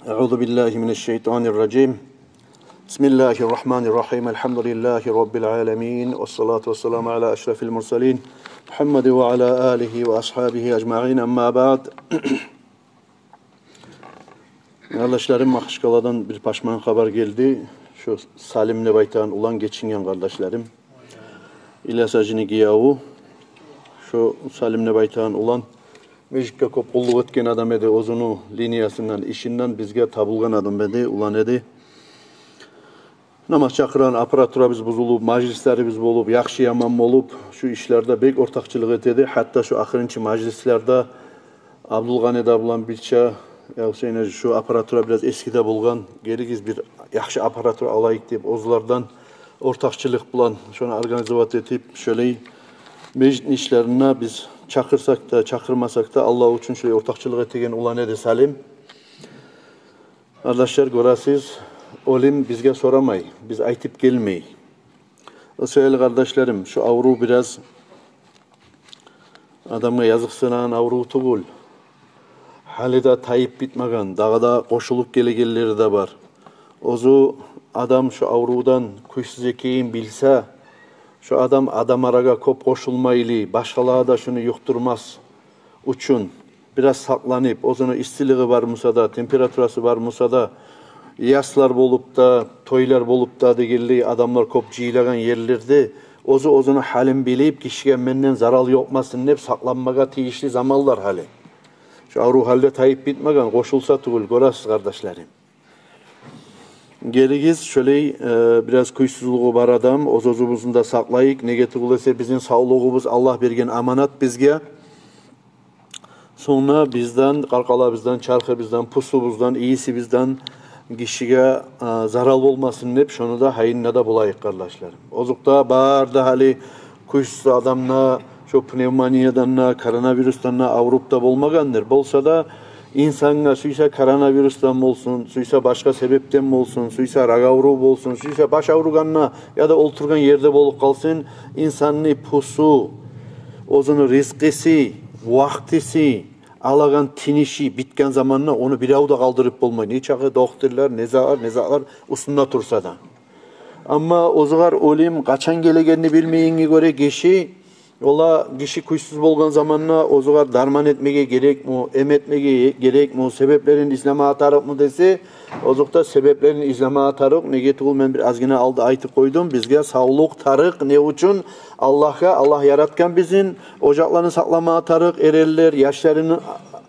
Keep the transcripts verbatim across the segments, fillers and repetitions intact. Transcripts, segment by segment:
أعوذ بالله من الشيطان الرجيم. بسم الله الرحمن الرحيم. الحمد لله رب العالمين. والصلاة والسلام على أشرف المرسلين محمد وعلى آله وأصحابه أجمعين. أما بعد. Къардашларым, Махачкъаладан бир пашман хабар гелди. Шо Салим деп айтагъан улан, гечинген къардашларым, Ильяс-гьажини гиевю. Шо Салим деп айтагъан улан межитге кёп къуллукъ этген адам эди, оьзюню линиясындан, ишинден бизге табылгъан адам эди, улан эди. Намаз чакъырагъан аппаратурабыз бузулуп, мажлислерибиз болуп, яхшы-яман болуп, шу ишлерде бек ортакъчылыкъ этеди. Гьатта шу ахырынчы мажлислерде Абдулгъани да булан бирче: «Я, Гьусейн-гьажи, шу аппаратура бираз эски де болгъан, гелигиз, бир яхшы аппаратура алайыкъ», — деп, оьзлерден ортакъчылыкъ булан шону организовать этип, шолай межитни ишлерине биз чакъырсакъ да, чакъырмасакъ да, Аллагь учун шолай ортакъчылыкъ этеген улан эди Салим. Къардашлар, гёресиз, оьлюм бизге сорамай, биз айтып гелмей. О саялы, къардашларым, шу аврув бираз адамгъа языкъсынагъан аврув тюгюл. Гьали де тайып битмеген, дагъы да къошулуп гелегенлери де бар. Оьзю адам шу аврувдан кюйсюз экенин билсе, шу адам адам арагъа кёп къошулмайлы, башгъалагъа да шуну юкътурмас учун бираз сакъланып, оьзюню иссилиги бар буса да, температурасы бар буса да, яслар болуп да, тойлар болуп да дегенлей, адамлар кёп жыйылагъан ерлерде оьзю оьзюню гьалын билип, гишиге менден зарал ёкъмасын деп сакъланмагъа тийишли заманлар гьали. Шу аврув гьали де тайып битмеген, къошулса тюгюл, гёресиз, къардашларым. Гелигиз, шолай, э, бираз кюйсюзлюгю бар адам, оьз-оьзюбюзню де сакълайыкъ. Неге тюгюл эсе, бизин савлугъубуз Аллагь берген аманат бизге. Сонг да бизден, къаркъарабыздан, чархыбыздан, пусубуздан, ийисибизден гишиге, э, зарал болмасын деп, шону да гьайында да болайыкъ, къардашларым. Озокъда, бары да гьали кюйсюз адам да шо пневмониядан да, коронавирусдан да авруп да болмагъандыр. Болса да, инсангъа сюйсе коронавирусдан болсун, сюйсе башгъа себепден болсун, сюйсе рак аврув болсун, сюйсе баш авругъанда яда олтургъан ерде болуп къалсын, инсанны пусу, оьзюню ризкъысы, вакътиси, алагъан тынышын битген заманда ону бирев де къалдырып болмай. Нечакъы дохтурлар, не затлар, не затлар уьстюнде турса да. Амма оьзюгер оьлюм къачан гелегенни билмейгенге гёре, гиши, ола гиши кюйсюз болгъан заманда оьзюгер дарман этмеге герекми, эм этмеге герекми, себеплерин излеме тарыкъмы десе, озокъда, себеплерин излеме тарыкъ. Неге тюгюл, мен бир азгъына алда айтып къойдум, бизге савлукъ тарыкъ. Не учун? Аллагьгъа, Аллагь яратгъан бизин, ожакъларын сакълама тарыкъ эренлер, яшларын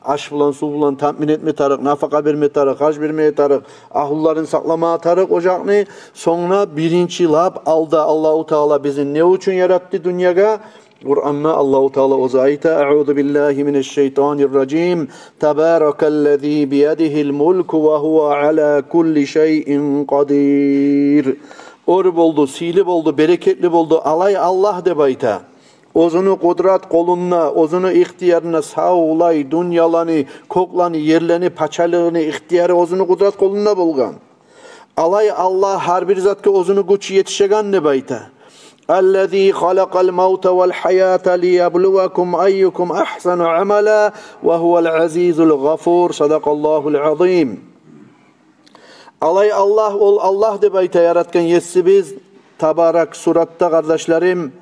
аш булан, сув булан таъмин этме тарыкъ, нафакъа берме тарыкъ, харж берме тарыкъ, агьлюлерин сакълама тарыкъ ожакъны. Сонг да биринчи лап алда Аллагьу Таала бизин не учун яратды дюньягъа? Къуранда Аллагьу Таала оьзю айта: «Аъузу биллагьи минаш-шайтанир-ражим. Табаракаллази биядигьил мулку ва гьува ала кулли шайин къадир». Оьр болду, сыйлы болду, берекетли болду алай Аллагь, деп айта. Оьзюню къудрат къолунда, оьзюню ихтиярында савлай дюньяланы, кёклени, ерлени пачалыгъыны ихтияры оьзюню къудрат къолунда болгъан. Алай Аллагь, гьар бир затгъа оьзюню гючю етишеген, деп айта. «Аллази халакъал мавта вал гьаята лияблувакум айюкум агьсану амала ва гьувал азизул гъафур». Садакъаллагьул азим. Алай Аллагь, ол Аллагь, деп айта, яратгъан есибиз, Табарак суратда, къардашларым,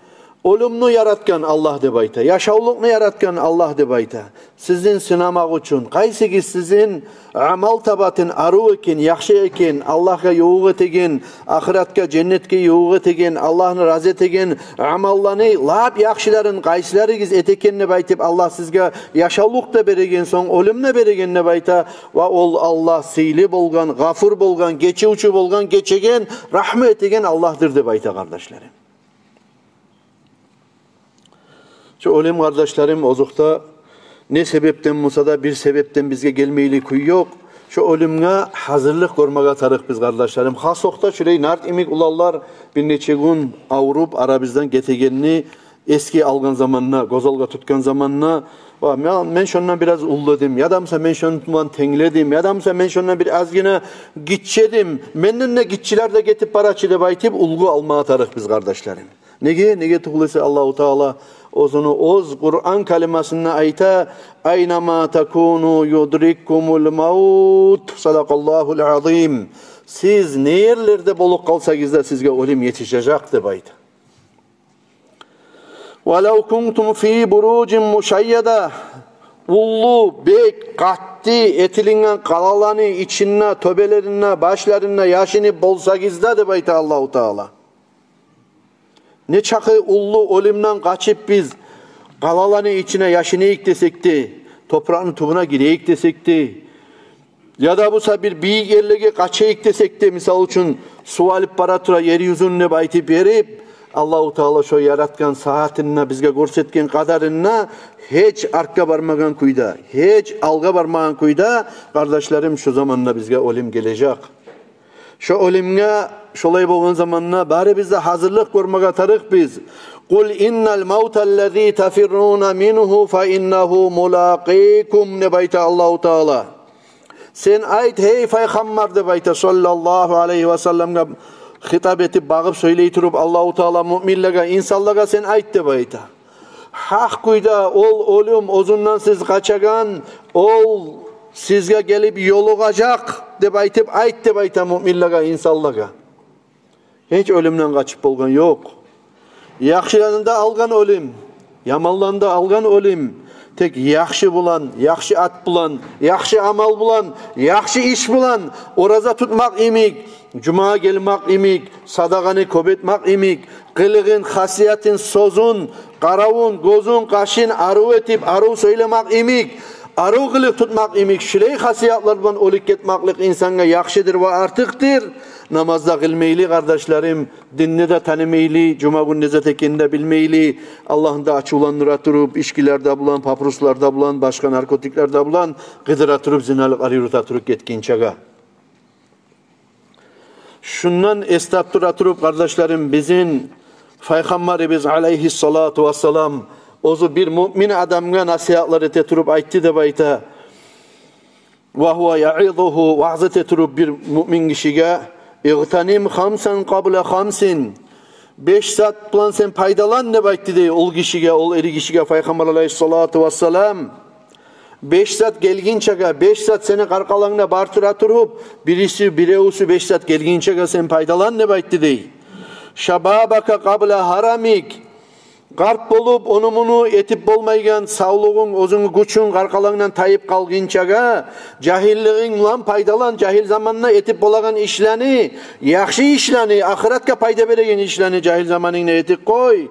оьлюмню яратгъан Аллагь, деп айта, яшавлукъну яратгъан Аллагь, деп айта. Сизин сынамакъ учун, къайсыгъыз сизин амал табатын арив экен, яхшы экен, Аллагьгъа ювукъ этеген, ахыратгъа, женнетге ювукъ этеген, Аллагьны рази этеген амалланы лап яхшыларын къайсыларыгъыз эте экен деп айтып, Аллагь сизге яшавлукъ да береген, сонг оьлюм де береген, деп айта. Ва ол Аллагь сыйлы болгъан, гъафур болгъан, гечивчю болгъан, гечеген, рагьму этеген Аллагьдыр, деп айта, къардашларым. Шо оьлюм, къардашларым, озокъда, не себепден буса да, бир себепден бизге гелмейли кюй ёкъ. Шо оьлюмге гьазирлик гёрмеге тарыкъ биз, къардашларым. Хас окъда шулай нарт йимик уланлар бир нече гюн авруп, арабыздан гетегенни эсге алгъан заманда, гёз алгъа тутгъан заманда, «Ва, мен, мен шондан бираз уллу эдим, яда буса мен шону булан тенгледим, яда буса мен шондан бир азгъына гиччи эдим, менден де гиччилер де гетип бара чы», — деп айтып, уьлгю алма тарыкъ биз, къардашларым. Неге? Неге тюгюл эсе, Аллагьу Таала Оьзюню оьз Къуран калимасында айта: «Айнама такуну юдриккумул маут». Садакъаллагьул азим. Сиз не ерлерде болуп къалсагъыз да, сизге оьлюм етишежек деп айта. «Валав кунтум фи буружин мушайяда». Уллу, бек, къатты этилинген къалаланы ичинде, тёбелеринде, башларында яшынып болсагъыз да, деп айта Аллагьу Таала. Нечакъы уллу оьлюмден къачып биз къалаланы ичине яшынайыкъ десек де, топуракъны тюбюне гирейик десек де, яда буса бир бийик ерлеге къачайыкъ десек де, мисал учун, сув алып бара тура ер юзюн деп айтып берип, Аллагьу Таала шо яратгъан сагьатында, бизге гёрсетген къадарында, гьеч артгъа бармагъан кюйде, гьеч алгъа бармагъан кюйде, къардашларым, шо заманда бизге оьлюм гележек. Шо оьлюмге шолай болгъан заманда барыбыз да гьазирлик гёрмеге тарыкъбыз. «Къул иннал мауталлази тафирруна мингьу фа иннагьу мулакъикум», деп айта Аллагьу Таала. Сен айт, гьей Пайхаммар, деп айта, саллаллагьу алайгьи ва салламгъа хитап этип, багъып сёйлей туруп Аллагьу Таала муъминлеге, инсанлагъа сен айт деп айта. Гьакъ кюйде ол оьлюм, оьзюнден сиз къачагъан, ол сизге гелип ёлугъажакъ деп айтып айт деп айта муъминлеге, инсанлагъа. Гьеч оьлюмден къачып болгъан ёкъ. Яхшыланы да алгъан оьлюм, яманланы да алгъан оьлюм. Тек яхшы булан, яхшы ат булан, яхшы амал булан, яхшы иш булан, ораза тутмакъ йимик, жумагъа гелмек йимик, садагъаны кёп этмек йимик, къылыгъын, хасиятын, сёзюн, къаравун, гёзюн, къашын арив этип, арив сёйлемек йимик, арив къылыкъ тутмакъ йимик, шулай хасиятлар булан оьлюп гетмеклик инсангъа яхшыдыр ва артыкъдыр. Намаз да къылмайлы, къардашларым, динни де танымайлы, жума гюн не зат экенни де билмейли, Аллагьны да ачувландыра туруп, ичкилер де булан, папируслар да булан, башгъа наркотиклер де булан къыдыра туруп, зиналыкълар юрюте туруп гетгинчеге. Шундан эс тапдыра туруп, къардашларым, бизин Пайхаммарыбыз алайгьиссалату вассалам оьзю бир муъмин адамгъа насигьатлар эте туруп айтды деп айта. «Ва гьува яъизугьу», ваъза эте туруп бир муъмин гишиге: «Игътаним хамсан къабла хамсин». Беш зат булан сен пайдалан деп айтды дей ол гишиге, ол эр гишиге Пайхаммар алайгьиссалату вассалам. Беш зат гелгинчеге, беш зат сени къаркъарангда бар тура туруп, бириси, биревюсю беш зат гелгинчеге сен пайдалан деп айтды дей. «Шабабака къабла гьарамик». Къарт болуп, ону-муну этип болмайгъан савлугъунг, оьзюнгню гючюнг къаркъарангдан тайып къалгъынчагъа, жагьиллигинг булан пайдалан, жагьил заманда этип болагъан ишлени, яхшы ишлени, ахыратгъа пайда береген ишлени жагьил заманынгда этип къой.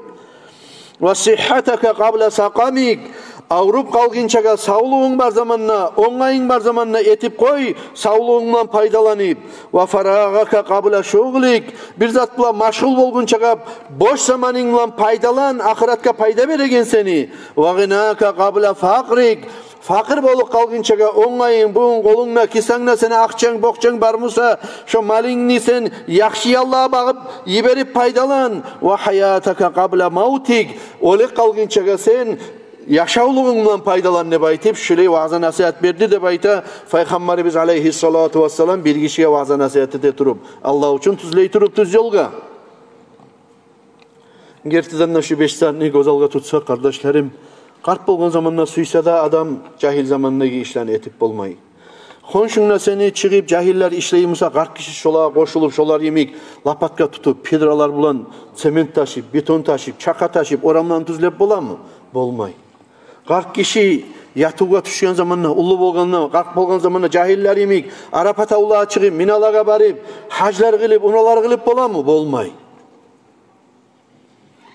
«Ва сигьгьатака къабла сакъамик». Авруп къалгъынчагъа, савлугъунг бар заманда, онгайынг бар заманда этип къой, савлугъунг булан пайдаланып. «Ва фарагъака къабла шугълик». Бир зат булан машгъул болгъунчагъа бош заманынг булан пайдалан, ахыратгъа пайда береген сени. «Ва гъинака къабла факърик». Факъыр болуп къалгъынчагъа, онгайынг, бугюн къолунгда, кисангда сени акъчанг, бокъчанг бар буса, шо малынгны сен яхшы яллагъа багъып йиберип пайдалан. «Ва гьаятака къабла мавтик». Оьлюп къалгъынчагъа сен яшавлугъунг булан пайдалан деп айтып, шулай ваъза-насигьат берди деп айта Пайхаммарыбыз алайгьиссалату вассалам бир гишиге ваъза-насигьат эте туруп, Аллагь учун тюзлей туруп тюз ёлгъа. Гертиден де, шу беш затны гёз алгъа тутсакъ, къардашларым, къарт болгъан заманда сюйсе де адам, жагьил замандагъы ишлени этип болмай. Хоншунгда сени чыгъып жагьиллер ишлей буса, къарт гиши шолагъа къошулуп, шолар йимик лопатка тутуп, педралар булан цемент ташып, бетон ташып, чакъа ташып, орамланы тюзлеп боламы? Болмай. Къарт гиши ятывгъа тюшген заманда, уллу болгъанда, къарт болгъан заманда жагьиллер йимик Арапат тавлагъа чыгъып, Миналагъа барып, гьажлар къылып, умралар къылып боламы? Болмай.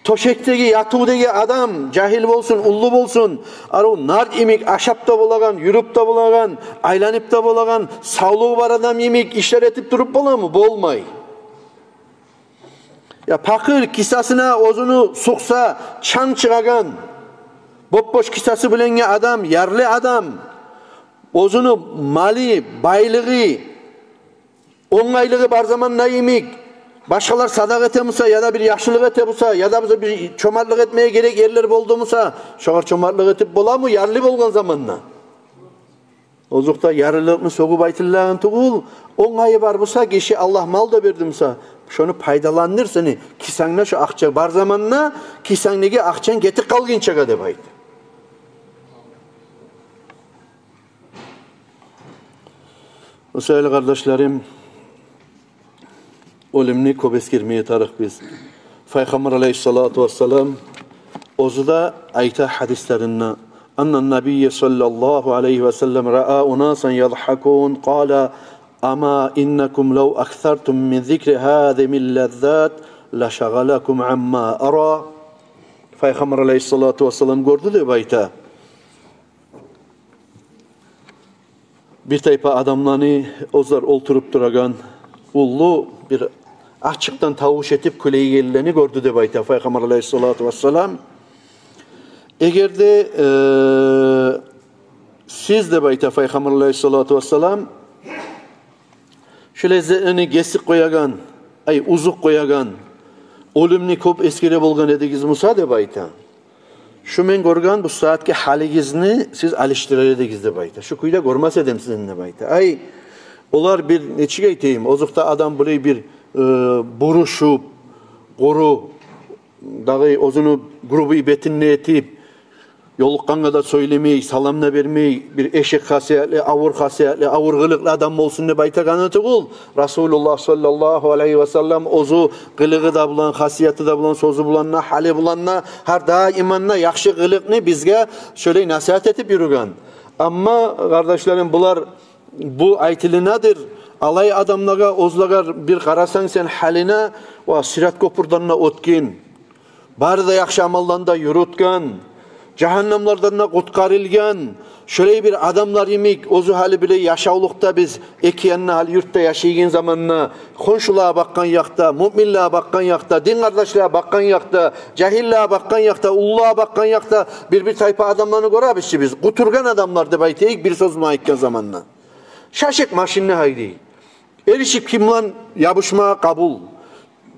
Тёшекдеги, ятывдагъы адам, жагьил болсун, уллу болсун, арив нарт йимик ашап да болагъан, юрюп де болагъан, айланып да болагъан, савлугъу бар адам йимик ишлер этип туруп боламы? Болмай. Я пакъыр, кисасына оьзюню сукъса чанг чыгъагъан, боп-бош кисасы булангъы адам, ярлы адам, оьзюню малы, байлыгъы, онгайлыгъы бар заманда йимик, башгъалар садагъа эте буса, яда бир яхшылыкъ эте буса, яда буса бир чомартлыкъ этмеге герек ерлер болду буса, шогъар чомартлыкъ этип боламы, ярлы болгъан заманда? Озокъда, ярлылыкъны сёгюп айтылагъан тюгюл, онгайы бар буса, гиши, Аллагь мал да берди буса, шону пайдаландыр, сени кисангда шо акъча бар заманда, кисангдагъы акъчанг гетип къалгъынчагъа деп айта. О саялы, къардашларым, оьлюмню кёп эсгермеге тарыкъ биз. Пайхаммар алайгьиссалату вассалам оьзю де айта гьадислеринде: «Анна набийя саллаллагьу алайгьи ва саллам раа унасан ядгьакун, къала: ама иннакум лав аксартум мин зикри гьазигьил лаззат лашагъалакум амма ара». Пайхаммар алайгьиссалату вассалам гёрдю деп айта бир тайпа адамланы, оьзлер олтуруп турагъан, уллу бир ачыкъдан тавуш этип кюлейгенлени гёрдю деп айта Пайхаммар алайгьиссалату вассалам. Эгер де, э, сиз, деп айта Пайхаммар алайгьиссалату вассалам, шу лаззатланы гесип къоягъан, ай, уьзюп къоягъан, оьлюмню кёп эсгере болгъан эдигиз буса, деп айта, шу мен гёрген бу сагьатгъы гьалыгъызны сиз алышдырар эдигиз, деп айта. Шу кюйде гёрмес эдим сизин, деп айта. Ай, олар бир, нечик айтайым, озокъда, адам булай бир, э, бурушуп, къуру, дагъы оьзюню грубый бетин де этип, ёлукъгъангъа да сёйлемей, салам да бермей, бир эшек хасиятлы, авур хасиятлы, авур къылыкълы адам болсун деп айтагъаны тюгюл. Расулуллагь саллаллагьу алайгьи ва саллам оьзю къылыгъы да булан, хасияты да булан, сёзю булан да, гьалы булан да, гьар даим де яхшы къылыкъны бизге шолай насигьат этип юрюген. Амма, къардашларым, булар, бу айтылынадыр алай адамлагъа, оьзлеге бир къарасанг сен гьалына, ва сырат кёпюрден де оьтген, бары да яхшы амалланы да юрютген, жагьаннамлардан да къутгъарылгъан, шолай бир адамлар йимик, оьзю гьали булай яшавлукъда биз эки янына гьали юртда яшайгъан заманда, хоншулагъа бакъгъан якъда, муъминлеге бакъгъан якъда, дин къардашлагъа бакъгъан якъда, жагьиллеге бакъгъан якъда, уллулагъа бакъгъан якъда бир-бир тайпа адамланы гёребиз чи биз. Къутургъан адамлар деп айтайыкъ, бир сёз булан айтгъан заманда. Шашып машинни гьайдай. Эришип, ким булан ябушмагъа къабул.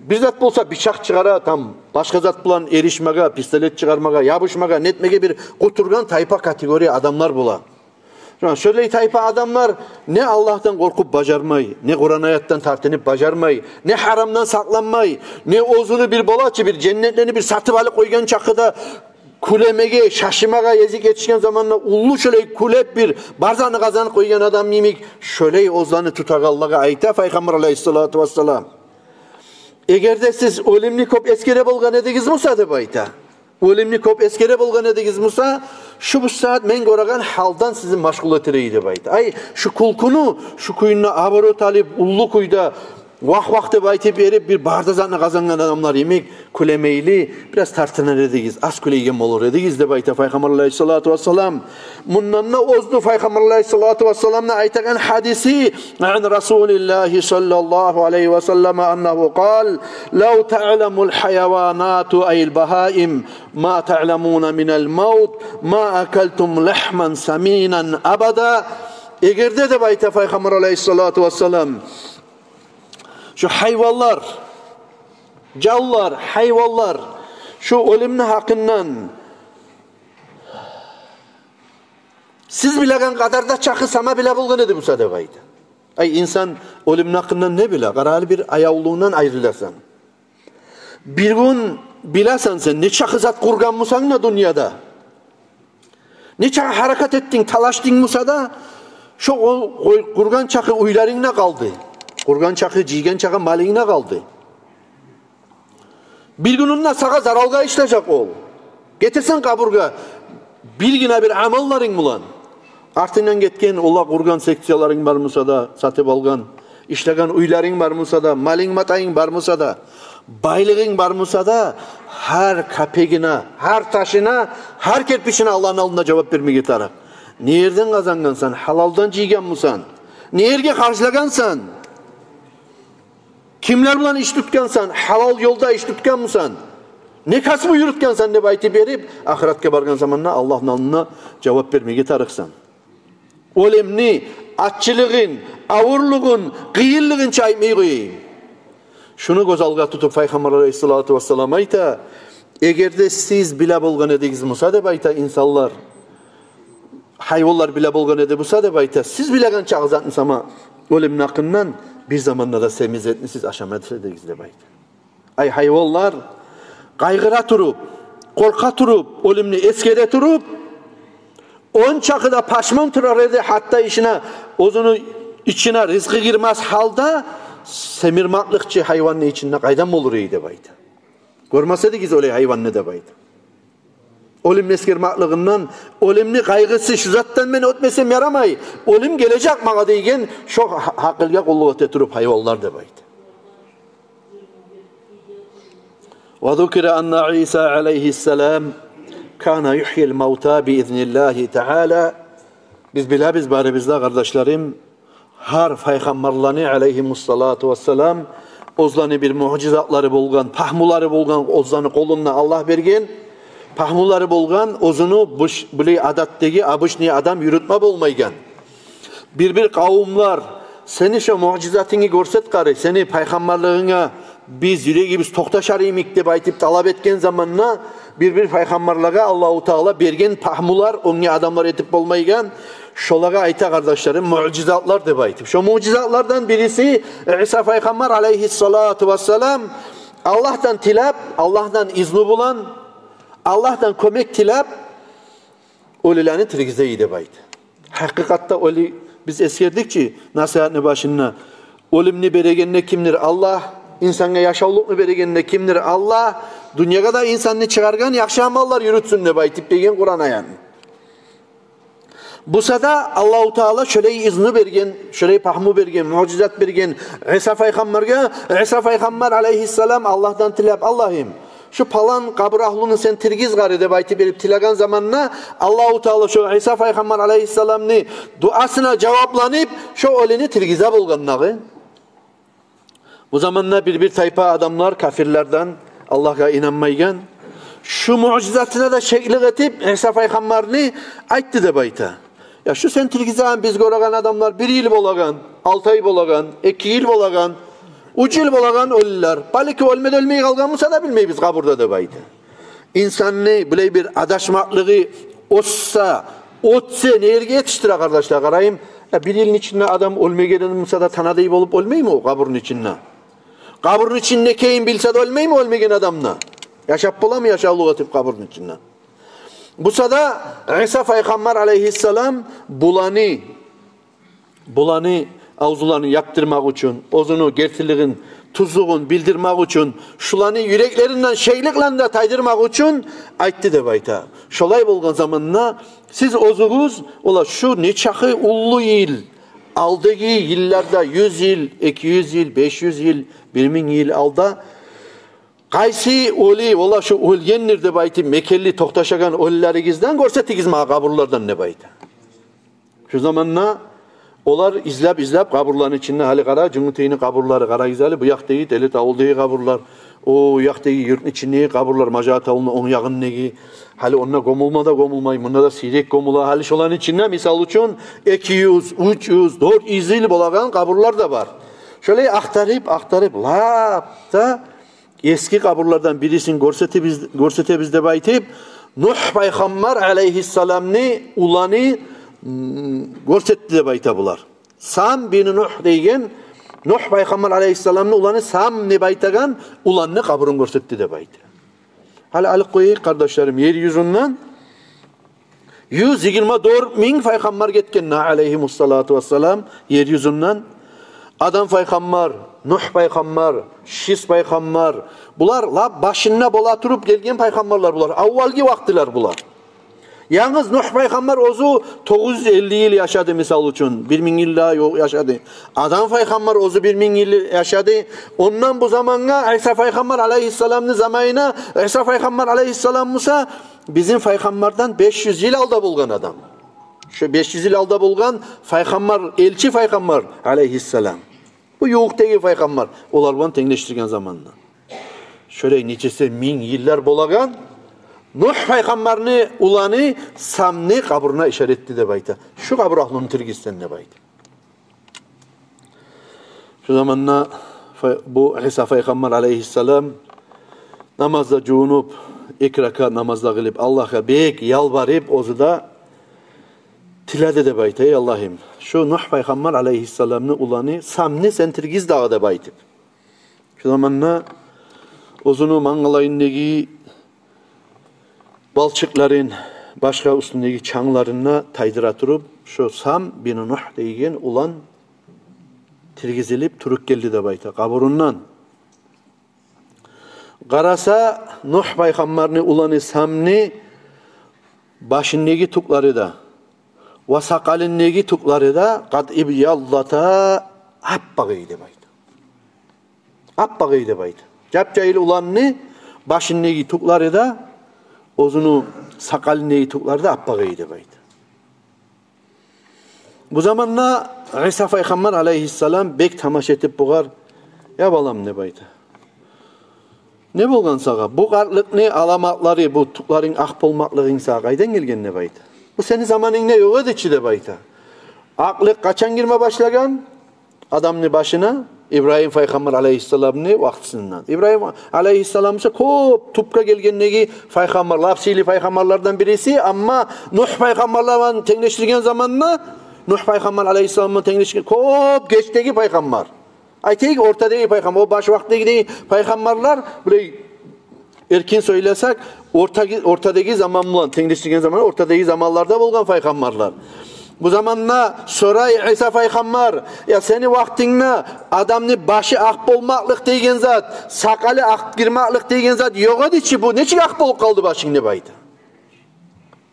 Бир зат болса, бичакъ чыгъара, там башгъа зат булан эришмеге, пистолет чыгъармагъа, ябушмагъа, нетмеге бир къутургъан тайпа, категория адамлар бола. Шо, шолай тайпа адамлар не Аллагьдан къоркъуп бажармай, не Къуран аятдан тартынып бажармай, не гьарамдан сакъланмай, не оьзюню бир бола чы, бир женнетлени бир сатып алып къойгъан чакъы да кюлемеге, шашмагъа эзи етишген заманда уллу шолай кюлеп, бир бар затны къазанып къойгъан адам йимик, шолай оьзлени тутагъанлагъа айта Пайхаммар алайгьиссалату вассалам: эгер де сиз оьлюмню кёп эсгере болгъан эдигиз буса, деп айта, оьлюмню кёп эсгере болгъан эдигиз буса, шу бу сагьат мен гёреген гьалдан сизин машгъул этер эди, деп айта. Ай, шу кюлкюню, шу кюйде оборот алып, уллу кюйде вагь-вагь деп айтып берип, бир бар да затны къазангъан адамлар йимик кюлемейли, бираз тартынар эдигиз, аз кюлейген болур эдигиз, деп айта Пайхаммар алайгьиссалату вассалам. Мундан да озду Пайхаммар алайгьиссалату вассаламны айтагъан гьадиси: ан Расулиллагьи саллаллагьу алайгьи ва саллам аннагьу къал: лав таъламул гьайаванату, айил багьаим, ма таъламуна минал мавт, ма акалтум лагьман саминан абада. Эгер де, деп айта Пайхаммар алайгьиссалату вассалам, шу гьайванлар, жанлар, гьайванлар шу оьлюмню гьакъындан сиз билеген къадарда чакъы сама биле болгъан эди буса, деп айта. Ай, инсан оьлюмню гьакъындан не биле? Къара, гьали бир аявлугъунгдан айрыласан. Бир гюн билесен сен, нечакъы зат къургъан бусанг да дюньяда, нечакъы гьаракат этдинг, талашдынг буса да, шо о, къой-, къургъан чакъы уьйлеринг де къалды, къургъан чакъы, жыйгъан чакъы малынг да къалды. Бир гюнюнде сагъа заралгъа ишлежек ол. Гетесен къабургъа биргине бир амалларынг булан. Артынгдан гетген, ола къургъан секцияларынг бар буса да, сатып алгъан, ишлеген уьйлеринг бар буса да, малынг-матайынг бар буса да, байлыгъынг бар буса да, гьар капегине, гьар ташына, гьар керпичине Аллагьны алдында жавап бермеге тарыкъ. Не ерден къазангъансан? Гьалалдан жыйгъан бусан? Не ерге харжлагъансан? Кимлер булан иш тутгъансан? Гьалал ёлда иш тутгъан бусан? Не касбу юрютгенсен деп айтып берип, ахыратгъа баргъан заманда Аллагьны алдында жавап бермеге тарыкъсан. Оьлюмню аччылыгъын, авурлугъун, къыйынлыгъын чы айтмай къояйым. Шуну гёз алгъа тутуп, Пайхаммар алайгьиссалату вассалам айта: эгер де сиз биле болгъан эдигиз буса, деп айта, инсанлар, гьайванлар биле болгъан эди буса, деп айта, сиз билеген чакъы затны сама оьлюмню гьакъындан, бир заманда да семиз этни сиз ашамас эдигиз, деп айта. Ай гьайванлар, къайгъыра туруп, къоркъа туруп, оьлюмню эсгере туруп, ончакъы да пашман турар эди, гьатта ичине, оьзюню ичине ризкъы гирмес гьалда, семирмекликчи гьайванны ичинде къайдан болур эди, деп айта. Гёрмес эдигиз олай гьайванны, деп айта. Оьлюмню эсгермеклигинден, оьлюмню къайгъысы, шу затдан мен оьтмесем ярамай, оьлюм гележек магъа деген, шо гьа-, гьакъылгъа къуллукъ эте туруп гьайванлар, деп айта. وذكر أن عيسى عليه السلام كان يحيي الموتى بإذن الله تعالى. Биз билебиз барыбыз да, къардашларым, гьар пайхаммарланы, алейгьимуссалату вассалам, оьзлени бир муъжизатлары болгъан, пагьмулары болгъан, оьзлени къолунда Аллагь берген пагьмулары болгъан, оьзюню буш-, булай адатдагъы, обычный адам юрютме болмайгъан. Бир-бир къавумлар: «Сени шо муъжизатынгны гёрсет къары, сени пайхаммарлыгъынга биз юрегибиз токъташар йимик», — деп айтып талап этген заманда, бир-бир пайхаммарлагъа Аллагьу Таала берген пагьмулар, оьнге адамлар этип болмайгъан, шолагъа айта, къардашларым, муъжизатлар деп айтып. Шо муъжизатлардан бириси, Иса пайхаммар, алейгьиссалату вассалам, Аллагьдан тилеп, Аллагьдан изну булан, Аллагьдан кёмек тилеп, оьлюлени тиргизе эди деп айта. Гьакъыкъатда оьлю, биз эсгердик чи насигьатны башында, оьлюмню береген де кимдир? Аллагь. Инсангъа яшавлукъну береген де кимдир? Аллагь. Дюньягъа да инсанны чыгъаргъан, яхшы амаллар юрютсюн деп айтып деген Къуран аятны. Буса да Аллагьу Таала шолай изну берген, шолай пагьму берген, муъжизат берген Иса пайхаммаргъа. Иса пайхаммар, алейгьиссалам, Аллагьдан тилеп: «Аллагьым, шу палан къабур агьлюню сен тиргиз къары», — деп айтып берип тилеген заманда, Аллагьу Таала шо Иса пайхаммар, алейгьиссаламны дуасына жавапланып, шо оьлюню тиргизе болгъан дагъы. Бу заманда бир-бир тайпа адамлар, капирлерден, Аллагьгъа инанмайгъан, шу муъжизатына да шеклик этип, Иса пайхаммарны айтды деп айта: «Я, шу сен тиргизеген, биз гёреген адамлар бир йыл болагъан, алты ай болагъан, эки йыл болагъан, уьч йыл болагъан оьлюлер. Балики, оьлме де оьлмей къалгъан буса да, билмейбиз къабурда», — деп айта. Инсанны булай бир адашмакълыгъы оьтсе, оьтсе, не ерге етишдире, къардашлар, къарайым. Э, бир йылны ичинде адам оьлмеген буса да, танадай болуп оьлмейми о къабурну ичинде? Къабурну ичинде экенин билсе де оьлмейми оьлмеген адам да? Яшап боламы яшавлукъ этип къабурну ичинде? Буса да Иса пайхаммар, алейгьиссалам, буланы, буланы авзуларын яптырмакъ учун, оьзюню гертилигин, тюзлюгюн билдирмакъ учун, шуланы юреклеринден шекликлени де тайдырмакъ учун айтды деп айта. Шолай болгъан заманда сиз оьзюгюз, ола, шу нечакъы уллу йыл, алдагъы йылларда, юз йыл, эки юз йыл, беш юз йыл, бир минг йыл алда къайсы оьлю, ола, шу оьлгендир деп айтып, мекенли токъташагъан оьлюлеригизден гёрсетигиз магъа къабурлардан деп айта. Шу заманда олар излеп-излеп къабурланы ичинде, гьали къара, Жюнгютейни къабурлары, къарагъыз гьали, бу якъдагъы Телет авулдагъы къабурлар, о якъдагъы юртну ичиндеги къабурлар, Мажагьат авулну онг ягъындагъы, гьали онда гёмюлме де гёмюлмей, мунда да сийрек гёмюле. Гьали шоланы ичинде, мисал учун, эки юз, уьч юз, дёрт юз йыл болагъан къабурлар да бар. Шолай ахтарып, ахтарып, лап да эски къабурлардан бирисин гёрсетебиз, гёрсетебиз деп айтып, Нугь пайхаммар алейгьиссаламны уланы, м, гёрсетди деп айта булар. Сам бин Нугь деген, Нугь пайхаммар алейгьиссаламны уланы Сам деп айтагъан уланны къабурун гёрсетди деп айта. Гьали алып къояйыкъ, къардашларым, ер юзюнден юз йигирма дёрт минг пайхаммар гетген, алейгьимуссалату вассалам, ер юзюнден. Адам пайхаммар, Нугь пайхаммар, Шис пайхаммар, булар лап башында бола туруп гелген пайхаммарлар булар, аввалгъы вакътилер булар. Янгыз Нугь пайхаммар оьзю тогъуз юз элли йыл яшады, мисал учун, бир минг йыл да ёкъ яшады. Адам пайхаммар оьзю бир минг йыл яшады. Ондан бу замангъа, Иса пайхаммар алейгьиссаламны заманына, Иса пайхаммар алейгьиссалам буса бизин пайхаммардан беш юз йыл алда болгъан адам. Шо беш юз йыл алда болгъан пайхаммар, элчи пайхаммар алейгьиссалам. Бу ювукъдагъы пайхаммар, олар булан тенглешдирген заманда. Шолай нечесе минг йыллар болагъан Нугь пайхаммарны уланы Самны къабуруна ишара этди деп айта. Шу къабур агьлюню тиргизсин деп айта. Шу заманда пай-, бу Иса пайхаммар алейгьиссалам намазда жувунуп, эки ракаат намазда къылып, Аллагьгъа бек ялбарып, оьзю де тиледи деп айта: «Эй Аллагьым, шу Нугь пайхаммар алейгьиссаламны уланы Самны сен тиргиз дагъы», — деп айтып. Шу заманда оьзюню мангалайындагъы балчыкъларын, башгъа уьстюндеги чангларын да тайдыра туруп, шу Сам бин Нугь деген улан тиргизилип туруп гелди деп айта къабурундан. Къараса, Нугь пайхаммарны уланы Самны башындагъы тюклери де ва сакъалындагъы тюклери де къад иб яллата, аппакъ эди деп айта. Аппакъ эди деп айта. Жап-жагьил уланны башындагъы тюклери де, оьзюню сакъалындагъы тюклери де аппакъ эди деп айта. Бу заманда Иса пайхаммар алейгьиссалам бек тамаша этип бугъар: «Я балам, — деп айта, — не болгъан сагъа? Бу къартлыкъны аламатлары, бу тюклеринг акъ болмакълыгъынг сагъа къайдан гелген?» — деп айта. «Бу сени заманынгда ёкъ эди чи, — деп айта. — Акълыкъ къачан гирме башлагъан адамны башына? Ибрагьим пайхаммар алейгьиссаламны вакътисинден. Ибрагьим алейгьиссалам буса кёп тюпге гелгендеги пайхаммар, лап сыйлы пайхаммарлардан бириси, амма Нугь пайхаммарлар булан тенглешдирген заманда, Нугь пайхаммар алейгьиссалам булан тенглешдирген, кёп гечдеги пайхаммар. Айтайыкъ, ортадагъы пайхаммар, о баш вакътидеги пайхаммарлар, булай эркин сёйлесек, ортагъы, ортадагъы заман булан тенглешдирген заман, ортадагъы заманларда болгъан пайхаммарлар». Бу заманда сорай Иса пайхаммар: «Я, сени вакътингде адамны башы акъ болмакълыкъ деген зат, сакъалы акъ гирмекълик деген зат ёкъ эди чи, бу нечик акъ болуп къалды башынг?» — деп айта.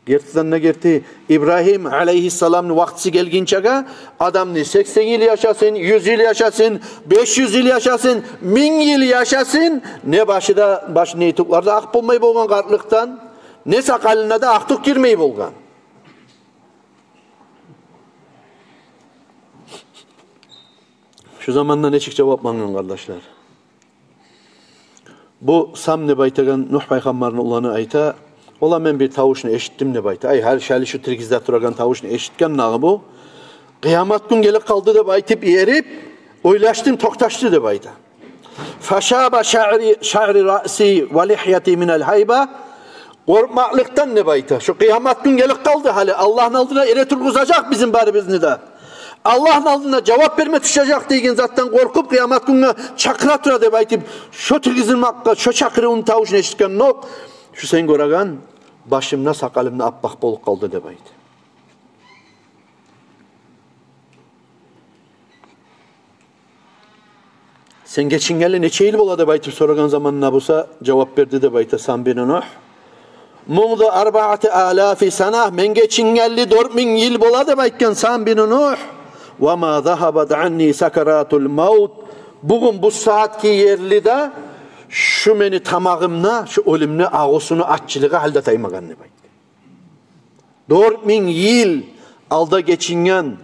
Гертиден де герти, Ибрагьим алейгьиссаламны вакътиси гелгинчеге адамны сексен йыл яшасын, юз йыл яшасын, беш юз йыл яшасын, минг йыл яшасын, не башы да, башындагъы тюклер де акъ болмай болгъан къартлыкъдан, не сакъалына да акъ тюк гирмей болгъан. Шу заманда нечик жаваплангъан, къардашлар? Бу Сам деп айтагъан Нугь пайхаммарны уланы айта: «Ола, мен бир тавушну эшитдим, — деп айта. — Ай, гьали, гьали шу тиргизде турагъан тавушну эшитген дагъы бу. Къыямат гюн гелип къалды деп айтып, эрип, ойлашдым, токъташды», — деп айта. «Фашаба шаъри, шаъри раъси ва лихьяти минал гьайба». Къоркъмакълыкъдан, — деп айта, — шу къыямат гюн гелип къалды, гьали Аллагьны алдына эретургъузажакъ бизин барыбызны да. Аллагьны алдына жавап берме тюшежек деген затдан къоркъуп, къыямат гюнге чакъыра тура деп айтып, шо тиргизилмекге, шо чакъырывну тавушун эшитгендокъ, шу сен гёреген башым да, сакъалым да аппакъ болуп къалды деп айта. «Сен гечингенли нече йыл бола?» — деп айтып сорагъан заманда буса, жавап берди деп айта Сам бин Нугь: «Мунзу арбаъати алафи сана, мен гечингенли дёрт минг йыл бола», — деп айтгъан Сам бин Нугь. «Ва ма загьабат анни сакаратул мавт, бугюн бу сагьатгъы ерли де шу мени тамагъымда шу оьлюмню агъусуну аччылыгъы гьали де таймагъан», — деп айтгъан. Дёрт минг йыл алда гечинген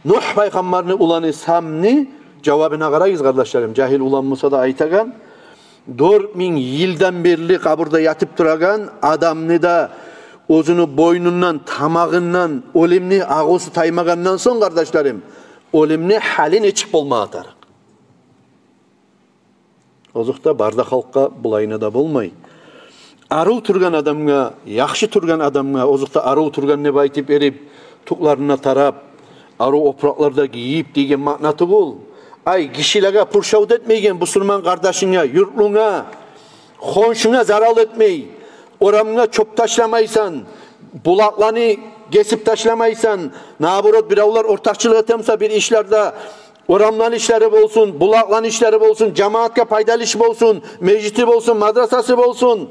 Нугь пайхаммарны уланы Самны жавабына къарагъыз, къардашларым. Жагьил улан буса да айтагъан, дёрт минг йылдан берли къабурда ятып турагъан адамны да оьзюню бойнундан, тамагъындан оьлюмню агъусу таймагъандан сонг, къардашларым, оьлюмню гьали нечик болма тарыкъ? Озокъда, бар да халкъгъа булайына да болмай. Арив тургъан адамгъа, яхшы тургъан адамгъа, озокъда, арив тургъан деп айтып эрип, тюклерин тарап, арив опуракълар да гийип деген маъна тюгюл. Ай, гишилеге пуршав да этмейген, бусурман къардашынга, юртлугъа, хоншунга зарал этмей, орамгъа чёп ташламайсан, булакъланы гесип ташламайсан, наоборот, биревлер ортакъчылыкъ этемсе бир ишлерде, орамланы ишлери болсун, булакъланы ишлери болсун, жамаатгъа пайдалы иш болсун, межити болсун, мадрасасы болсун,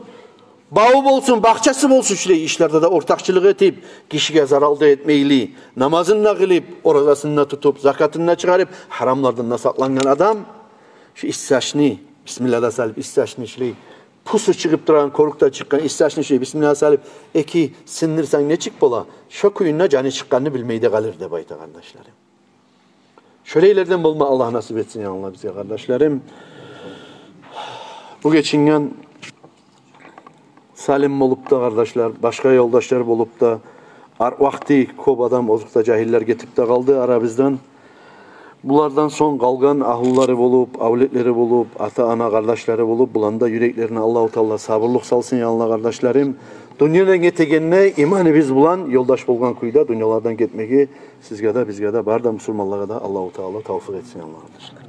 баву болсун, бакъчасы болсун, шулай ишлерде де ортакъчылыкъ этип, гишиге зарал да этмейли, намазын да къылып, оразасын да тутуп, закатын да чыгъарып, гьарамлардан да сакълангъан адам, шу исчашны, бисмилла да салып, исчашны шулай, пусу чыгъып турагъан, кёрюк де чыкъгъан исчашны шулай бисмилла салып, эки сындырсанг нечик бола? Шо кюйде жаны чыкъгъанны билмей де къалыр деп айта, къардашларым. Шолайлардан болма Аллагь насип этсин, я Аллагь, бизге, къардашларым. Бу гечинген Салим болуп да, къардашлар, башгъа ёлдашлар болуп да, ар-, вакъти кёп адам, озокъда, жагьиллер гетип де къалды арабыздан. Булардан сонг къалгъан агьлюлери болуп, авлетлери болуп, ата-ана, къардашлары болуп, буланы да юреклерине Аллагьу Таала сабурлукъ салсын, я Аллагь, къардашларым. Дюньядан гетегенде иманыбыз булан ёлдаш болгъан кюйде дюньялардан гетмеге сизге де, бизге де, бары да мусулманлагъа да Аллагьу Таала тавфикъ этсин, я Аллагь, къардашлар.